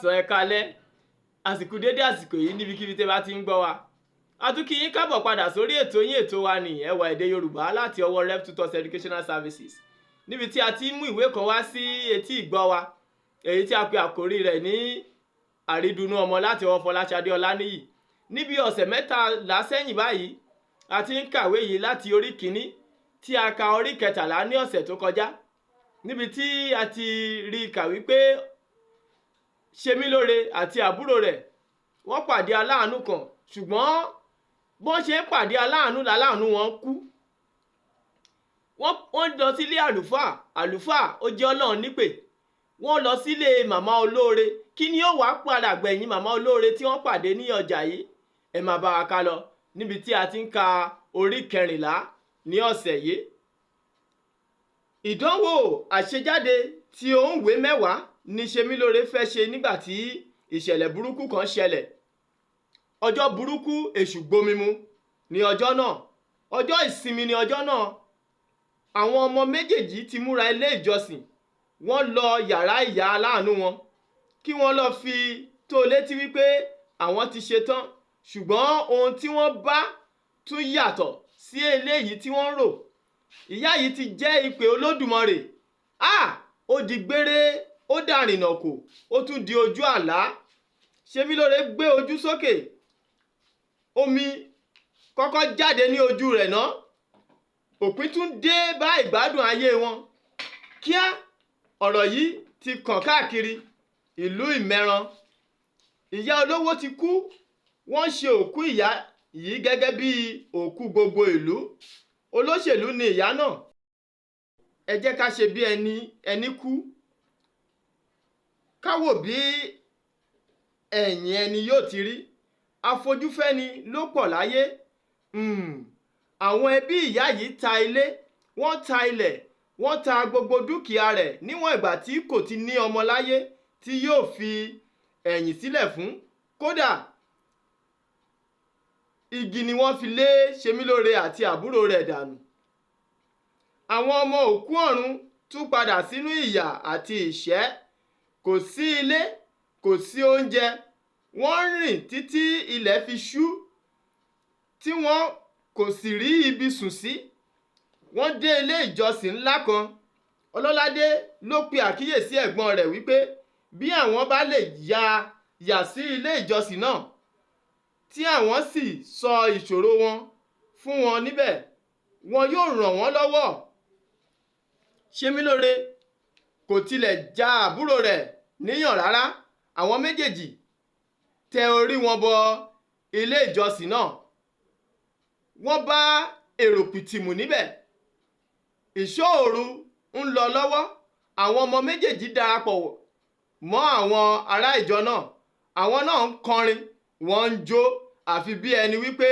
Káàsán, ẹ káalẹ́, àsìkò dédé àsìkò yìí níbikíbi tẹ́ bá ti ń gbọ́ wa. A tún kí yín káàbọ̀ padà sórí ètò yín, ètò wa ní Ẹwà Èdè Yorùbá láti ọwọ́ Rep Tutors Educational Services, níbi tí a ti ń mú ìwé kan wá sí etí ìgbọ́ wa, èyí tí a pe àkórí rẹ̀ ní Àrídùnnú Ọmọ láti ọwọ́ Fọláṣadé Ọláníyì. Níbi ọ̀sẹ̀ 3 lásẹ̀yìn báyìí, a ti ń kàwé yìí láti orí 1 tí a ka orí 13 ní ọ̀sẹ̀ tó kọjá, níbi tí a ti rí kà wípé Ṣemílóore àti àbúrò rẹ̀ wọ́n pàdé aláàánú kan, ṣùgbọ́n bọ́n ṣe ń pàdé aláàánú láláàánú wọn kú. Wọ́n lọ sílé àlùfáà, àlùfáà ó jẹ́ Ọlọ́run nípè. Wọ́n lọ sílé màmá olóore. Kí ni ó wàá padà gbẹ̀yìn màmá olóore tí wọ́n pàdé ní ọjà yìí? Ẹ máa bá wa ká lọ níbi tí a ti ń ka orí 14 ní ọ̀sẹ̀ yìí. Ìdánwò àṣejáde tí òǹwé 10 ní Ṣemílóore fẹ́ ṣe nígbà tí ìṣẹ̀lẹ̀ burúkú kan ṣẹlẹ̀. Ọjọ́ burúkú èṣù gbomimu ní ọjọ́ náà. Ọjọ́ ìsinmi ní ọjọ́ náà. Àwọn ọmọ méjèèjì ti múra ilé ìjọsìn. Wọ́n lọ yàrá ìyá aláàánú wọn kí wọ́n lọ fi tó létí wípé àwọn ti ṣetán, ṣùgbọ́n ohun tí wọ́n bá tún yàtọ̀ sí eléyìí tí wọ́n rò. Ìyá yìí ti jẹ́ ìpè Olódùmarè. Ó di gbére, ó dàrìnà kò, ó tún di ojú àlá. Ṣemílóore gbé ojú sókè, omi kọ́kọ́ jáde ní ojú rẹ̀ ná. Òpin tún dé bá ìgbádùn ayé wọn. Kíá, ọ̀rọ̀ yìí ti kàn káàkiri ìlú Ìmẹ̀ràn. Ìyá olówó ti kú. Wọ́n ṣe òkú ìyá yìí gẹ́gẹ́ bí òkú gbogbo ìlú. Olóṣèlú ni ìyá náà. Ẹ jẹ́ ká ṣe bí ẹni kú, ká wò bí ẹ̀yìn ẹni yóò ti rí. Afojúfẹ́ni ló pọ̀ láyé. Àwọn ẹbí ìyá yìí ta ilé, wọ́n ta ilẹ̀, wọ́n ta gbogbo dúkìá rẹ̀ níwọ̀n ìgbà tí kò ti ní ọmọ láyé tí yóò fi ẹ̀yìn sílẹ̀ fún. Kódà igi ni wọ́n fi lé Ṣemílóore àti àbúrò rẹ̀ dànù. Àwọn ọmọ òkú ọ̀run tún padà sínú ìyà àti ìṣẹ́. Kò sí ilé, kò sí oúnjẹ. Wọ́n rìn títí ilẹ̀ fi ṣú tí wọ́n kò sì rí ibi sùn sí. Wọ́n dé ilé ìjọsìn ńlá kan. Ọlọ́ládé ló pe àkíyèsí ẹ̀gbọ́n rẹ̀ wípé bí àwọn bá lè yà sí ilé ìjọsìn náà tí àwọn sì sọ ìṣòro wọn fún wọn níbẹ̀, wọn yóò ràn wọ́n lọ́wọ́. Ṣemílóore kò tilẹ̀ já àbúrò rẹ̀ níyàn rárá. Àwọn méjèèjì tẹ orí wọn bọ ilé ìjọsìn náà. Wọ́n bá èrò pìtìmù níbẹ̀. Ìṣọ́ òru ń lọ lọ́wọ́. Àwọn ọmọ méjèèjì darapọ̀ mọ́ àwọn ará ìjọ náà. Àwọn náà ń kọrin, wọ́n ń jó, àfi bí ẹni wípé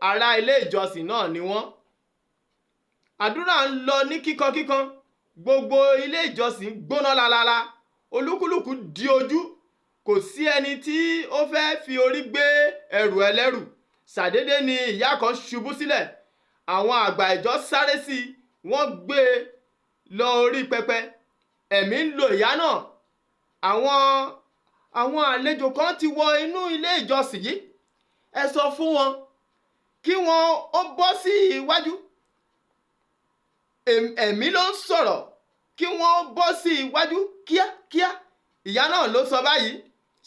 ará ilé ìjọsìn náà ni wọ́n. Àdúrà ń lọ ní kíkankíkan. Gbogbo ilé ìjọsìn gbóná lalala. Olúkúlùkù di ojú. Kò sí ẹni tí ó fẹ́ fi orí gbé ẹrù ẹlẹ́rù. Ṣàdédé ni ìyá kan ṣubú sílẹ̀. Àwọn àgbà ìjọ sáré sí i, wọ́n gbé e lọ orí pẹpẹ. Ẹ̀mí ń lo ìyá náà. Àwọn àlejò kan ti wọ inú ilé ìjọsìn yìí. Ẹ sọ fún wọn kí wọ́n ó bọ́ sí iwájú. Ẹ̀mí ló ń sọ̀rọ̀, kí wọ́n ó bọ́ sí iwájú kíákíá. Ìyá náà ló sọ báyìí.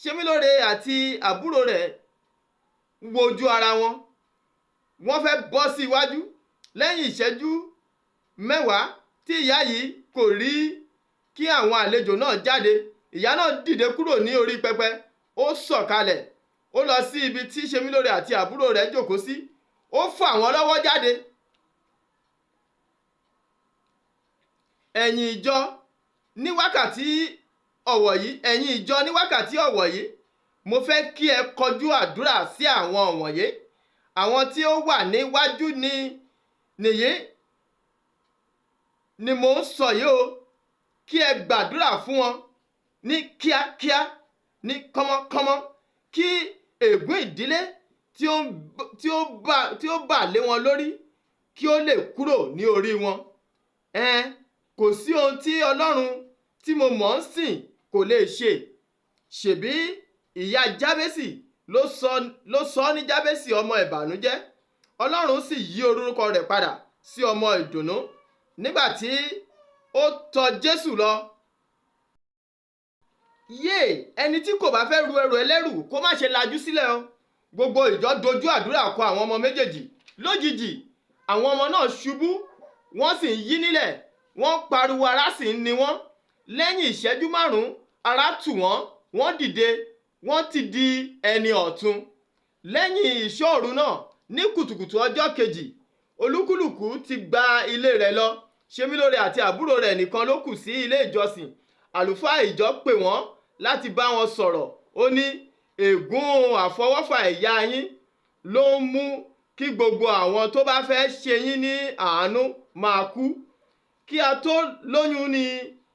Ṣemílóore àti àbúrò rẹ̀ wojú ara wọn. Wọ́n fẹ́ bọ́ sí iwájú. Lẹ́yìn ìṣẹ́jú 10 tí ìyá yìí kò rí kí àwọn àlejò náà jáde, ìyá náà dìde kúrò ní orí pẹpẹ. Ó sọ̀kalẹ̀, ó lọ sí ibi tí Ṣemílóore àti àbúrò rẹ̀ jókòó sí. Ó fà wọ́n lọ́wọ́ jáde. Ẹ̀yin ìjọ ní wákàtí ọ̀wọ̀ yìí, ẹ̀yin ìjọ ní wákàtí ọ̀wọ̀ yìí, mo fẹ́ kí ẹ kọjú àdúrà sí àwọn wọ̀nyí. Àwọn tí ó wà níwájú nìyí ni mò ń sọ yìí o. Kí ẹ gbàdúrà fún wọn ní kíákíá, ní kọ́mọ́kọ́mọ́, kí ègún ìdílé tí ó bà lé wọn lórí kí ó lè kúrò ní orí wọn. Kò sí ohun tí Ọlọ́run tí mo mọ̀ ń sìn kò lè ṣe. Ṣèbí ìyá Jábésì ló sọ ní Jábésì, ọmọ ìbànújẹ́. Ọlọ́run sì yí orúkọ rẹ̀ padà sí ọmọ ìdùnnú nígbà tí ó tọ̀ Jésù lọ. Yé ẹni tí kò bá fẹ́ ru ẹrù ẹlẹ́rù kó má ṣe lajú sílẹ̀ o. Gbogbo ìjọ dojú àdúrà kọ àwọn ọmọ méjèèjì. Lójijì, àwọn ọmọ náà ṣubú, wọ́n sì ń yí nílẹ̀, wọ́n pariwo, ara sì ń ni wọ́n. Lẹ́yìn ìṣẹ́jú 5, ara tù wọ́n, wọ́n dìde, wọ́n ti di ẹni ọ̀tun. Lẹ́yìn ìṣọ́ òru náà, ní kùtùkùtù ọjọ́ kejì, olúkúlùkù ti gba ilé rẹ̀ lọ. Ṣemílóore àti àbúrò rẹ̀ nìkan ló kù sí ilé ìjọsìn. Àlùfáà ìjọ pè wọ́n láti bá wọn sọ̀rọ̀. Ó ní, ègún àfọwọ́fà ìyá yín ló ń mú kí gbogbo àwọn tó bá fẹ́ ṣe yín ní àánú máa kú. Kí a tó lóyún ni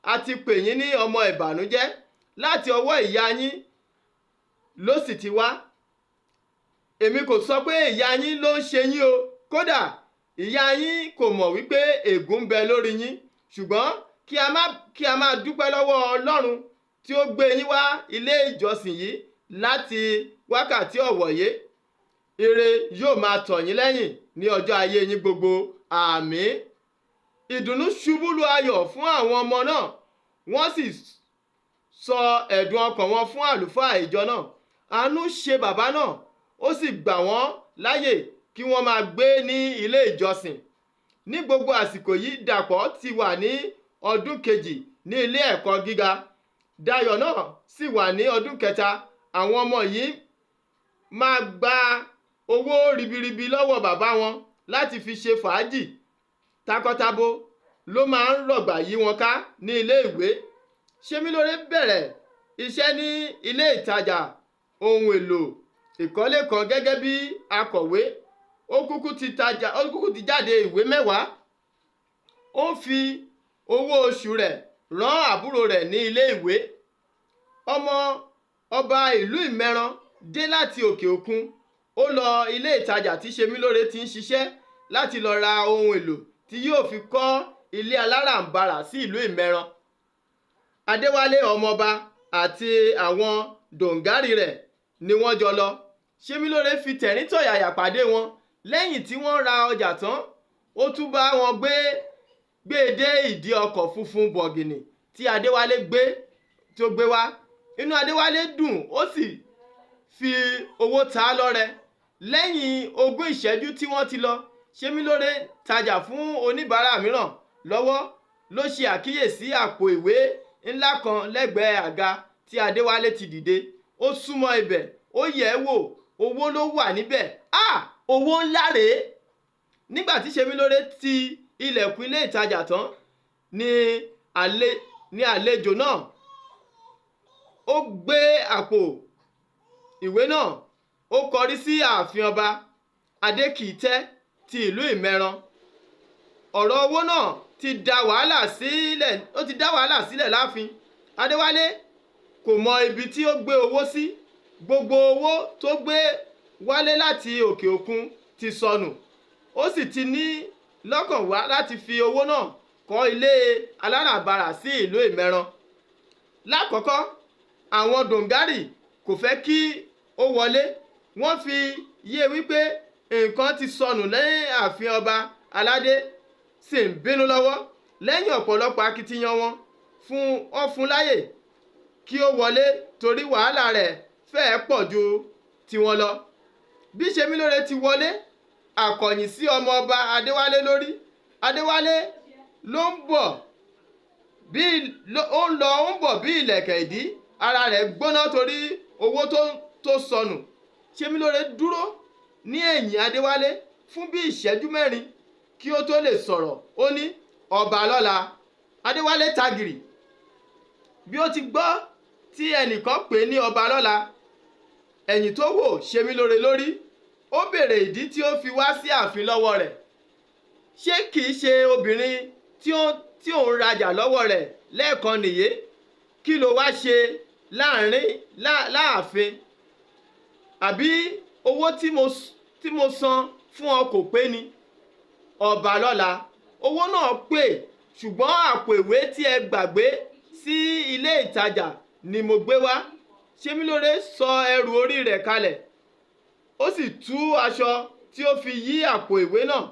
a ti pè yín ní ọmọ ìbànújẹ́, láti ọwọ́ ìyá yín ló sì ti wá. Èmi kò sọ pé ìyá yín ló ń ṣe yín o, kódà ìyá yín kò mọ̀ wípé ègún ń bẹ lórí yín. Ṣùgbọ́n kí a máa dúpẹ́ lọ́wọ́ Ọlọ́run tí ó gbé yín wá ilé ìjọsìn yìí láti wákàtí ọ̀wọ̀ yìí. Ire yóò máa tọ̀ yín lẹ́yìn ní ọjọ́ ayé yín gbogbo. Àmín. Ìdùnnú ṣubú lu ayọ̀ fún àwọn ọmọ náà, wọ́n sì sọ ẹ̀dùn ọkàn wọn fún àlùfáà ìjọ náà. Àánú ṣe bàbá náà, ó sì gbà wọ́n láyè kí wọ́n máa gbé ní ilé ìjọsìn. Ní gbogbo àsìkò yìí, Dàpọ̀ ti wà ní ọdún kejì ní ilé ẹ̀kọ́ gíga. Dayọ̀ náà sì wà ní ọdún kẹta. Àwọn ọmọ yìí máa gba owó ribiribi lọ́wọ́ bàbá wọn láti fi ṣe fàájì. Takọtabo ló máa ń rọ̀gbà yí wọn ká ní ilé ìwé. Ṣemílóore bẹ̀rẹ̀ iṣẹ́ ní ilé ìtajà ohun èlò ìkọ́lé kan gẹ́gẹ́ bí akọ̀wé. Ó kúkú ti jáde ìwé 10. Ó ń fi owó oṣù rẹ̀ rán àbúrò rẹ̀ ní ilé ìwé. Ọmọ ọba ìlú Ìmẹ̀ràn dé láti òkè òkun. Ó lọ ilé ìtajà tí Ṣemílóore ti ń ṣiṣẹ́ láti lọ ra ohun èlò tí yóò fi kọ́ ilé aláràǹbarà sí ìlú Ìmẹ̀ràn. Adéwálé ọmọọba àti àwọn dòǹgárì rẹ̀ ni wọ́n jọ lọ. Ṣemílóore fi tẹ̀ríntọ̀yàyà pàdé wọn. Lẹ́yìn tí wọ́n ra ọjà tán, ó tún bá wọn gbé e dé ìdí ọkọ̀ funfun bọ̀gìnì tí Adéwálé gbé wá. Inú Adéwálé dùn, ó sì fi owó ta á lọ́rẹ. Lẹ́yìn 20 ìṣẹ́jú tí wọ́n ti lọ, Ṣemílóore tajà fún oníbàárà mìíràn lọ́wọ́ ló ṣe àkíyèsí àpò ìwé ńlá kan lẹ́gbẹ̀ẹ́ àga tí Adéwálé ti dìde. Ó súnmọ́ ibẹ̀, ó yẹ̀ ẹ́ wò, owó ló wà níbẹ̀. Owó ńlá rèé. Nígbà tí Ṣemílóore ti ilẹ̀kùn ilé ìtajà tán ní àlejò náà, ó gbé àpò ìwé náà, ó kọrí sí ààfin ọba Adékìítẹ́ ti ìlú Ìmẹ̀ràn. Ọ̀rọ̀ owó náà ti dá wàhálà sílẹ̀ láàfin. Adéwálé kò mọ ibi tí ó gbé owó sí. Gbogbo owó tó gbé wálé láti òkè òkun ti sọnù. Ó sì ti ní lọ́kàn wá láti fi owó náà kọ́ ilé aláràǹbarà sí ìlú Ìmẹ̀ràn. Lákọ̀ọ́kọ́, àwọn dòǹgárì kò fẹ́ kí ó wọlé. Wọ́n fi yé wípé nǹkan ti sọnù lẹ́yìn ààfin ọba aládé sì ń bínú lọ́wọ́. Lẹ́yìn ọ̀pọ̀lọpọ̀ akitiyan wọn fún láyè kí ó wọlé torí wàhálà rẹ̀ fẹ́ẹ́ pọ̀ ju tiwọn lọ. Bí Ṣemílóore ti wọlé, àkọ̀yìn sí ọmọ ọba Adéwálé lórí. Adéwálé ló ń bọ̀ bí ìlẹ̀kẹ̀ ìdí, ara rẹ̀ gbóná torí owó tó sọnù. Ṣemílóore dúró ní ẹ̀yìn Adéwálé fún bí ìṣẹ́jú 4 kí ó tó lè sọ̀rọ̀. Ó ní, ọba lọ́la. Adéwálé tagìrì bí ó ti gbọ́ tí ẹnìkan pè ní ọba lọ́la. Ẹ̀yìn tó wò Ṣemílóore lórí, ó béèrè ìdí tí ó fi wá sí ààfin lọ́wọ́ rẹ̀. Ṣé kìí ṣe obìnrin tí ó ń rajà lọ́wọ́ rẹ̀ lẹ́ẹ̀kan nìyé? Kí ló wá ṣe láàfin? Àbí owó tí mo san fún ọ kò pé ni? Ọba lọ́la, owó náà pé, ṣùgbọ́n àpò ìwé tí ẹ gbàgbé sí ilé ìtajà ni mo gbé wá. Ṣemílóore sọ ẹrù orí rẹ̀ kalẹ̀, ó sì tú aṣọ tí ó fi yí àpò ìwé náà.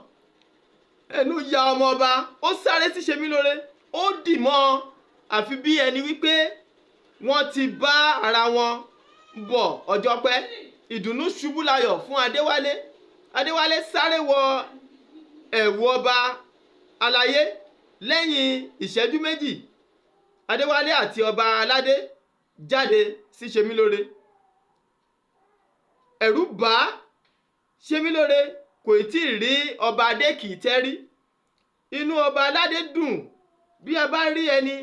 Ẹnu ya ọmọọba, ó sáré sí Ṣemílóore, ó dì mọ́ ọ àfi bí ẹni wípé wọ́n ti bá ara wọn bọ̀ ọjọ́ pẹ́. Ìdùnnú ṣubú layọ̀ fún Adéwálé. Adéwálé sáré wọ ẹ̀wù ọba aláyé. Lẹ́yìn ìṣẹ́jú méjì, Adéwálé àti ọba aládé jáde sí Ṣemílóore. Ẹ̀rù bà á. Ṣemílóore kò tí ì rí ọba Adékìítẹ́ rí. Inú ọba aládé dùn. Bí a bá rí ẹni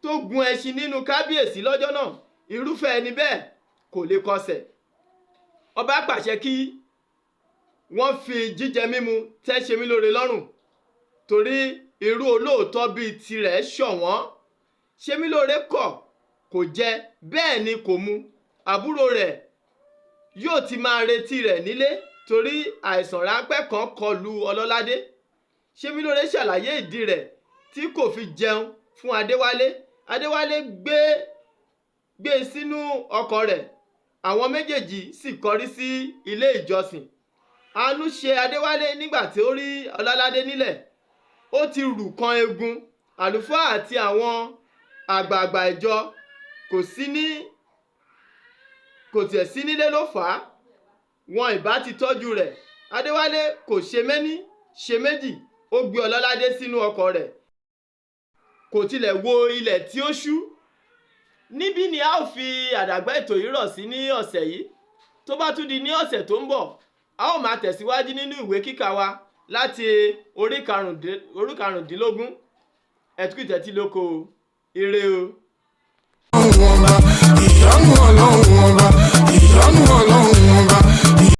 tó gun ẹṣin nínú kábíyèsí lọ́jọ́ náà, irúfẹ́ ẹni bẹ́ẹ̀ kò lè kọsẹ̀. Ọba pàṣẹ kí wọ́n fi jíjẹ mímu tẹ́ Ṣemílóore lọ́rùn, torí irú olóòótọ́ bíi tirẹ̀ ṣọ̀wọ́n. Ṣemílóore kọ̀, kò jẹ, bẹ́ẹ̀ ni kò mu. Àbúrò rẹ̀ yóò ti máa retí rẹ̀ nílé torí àìsàn ráńpẹ́ kan kọlù Ọlọ́ládé. Ṣemílóore ṣàlàyé ìdí rẹ̀ tí kò fi jẹun fún Adéwálé. Adéwálé gbé e sínú ọkọ̀ rẹ̀, àwọn méjèèjì sì kọrí sí ilé ìjọsìn. Àánú ṣe Adéwálé nígbà tí ó rí Ọlọ́ládé nílẹ̀. Ó ti rù kan eegun. Àlùfáà àti àwọn àgbààgbà ìjọ kò tiẹ̀ sí nílé ló fà á, wọn ìbá ti tọ́jú rẹ̀. Adéwálé kò ṣe méní ṣe méjì, ó gbé Ọlọ́ládé sínú ọkọ̀ rẹ̀, kò tilẹ̀ wo ilẹ̀ tí ó ṣú. Níbí ni a ó fi àdàgbà ètò yìí rọ̀ sí ní ọ̀sẹ̀ yìí. Tó bá tún di ní ọ̀sẹ̀ tó ń bọ̀, a ó máa tẹ̀síwájú nínú ìwé kíkà wa láti orí 15. Ẹ kú ìtẹ́tí lóko o. Ire o. Ọlọ́run ọba, ìyọ́nú Ọlọ́run ọba, ìyọ́nú Ọlọ́run.